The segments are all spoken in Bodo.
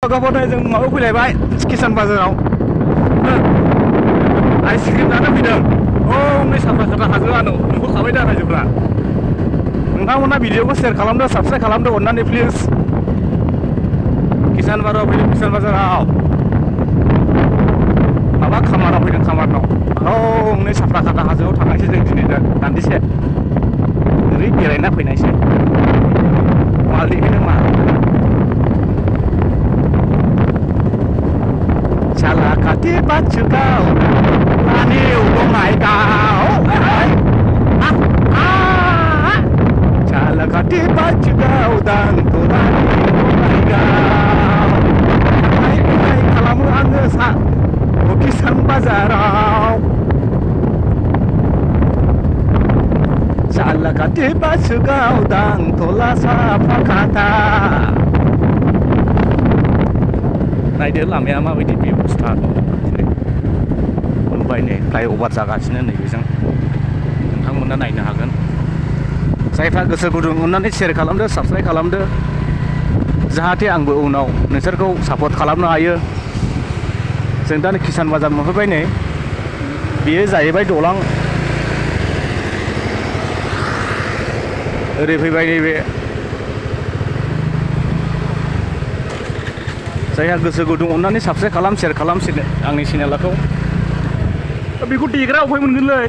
गाबोन जों माबायाव फैलायबाय किसान बाजाराव आइसक्रिम जानो फैदों नै साफ्रा हाजोआ नुबोखाबाय दा रायजोफ्रा नोंथांमोना भिडिअखौ शेयार खालामदो साबस्क्राइब खालामदो अननानै प्लिज किसान बाजाराव फैदों किसान बाजाराव माबा खामाराव फैदों खामाराव नै साफ्रा हाजोआव थांनायसै जों दिनै दान्दिसे ओरै बेरायना फैनायसै माल देखायदों मा Salakati bacukau Laniu bongai kau Salakati bacukau Dan tulani bongai kau Hai kalamu anga sa Kisan bazarau Salakati bacukau Dan tulasa pakata नायदो लामाया माबायदि बेबस्था दं नुबाय नै फ्लाइअभार जागासिनो नैबेजों नोंथांमोना नायनो हागोन जायफ्रा गोसो गुदुं अननानै शेयार खालामदो साबस्क्राइब खालामदो जाहाथे आंबो उनाव नोंसोरखौ सापर्ट खालामनो हायो जों दा किसान बाजार मोनफैबाय नै बेयो जाहैबाय दलां ओरै फैबाय नैबे जायहा गोसो गुदुं अननानै साबस्क्राइब खालाम शेयार खालाम आंनि चेनेलखौ बेखौ देग्रा अफाय मोनगोनलै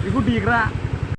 बेखौ देग्रा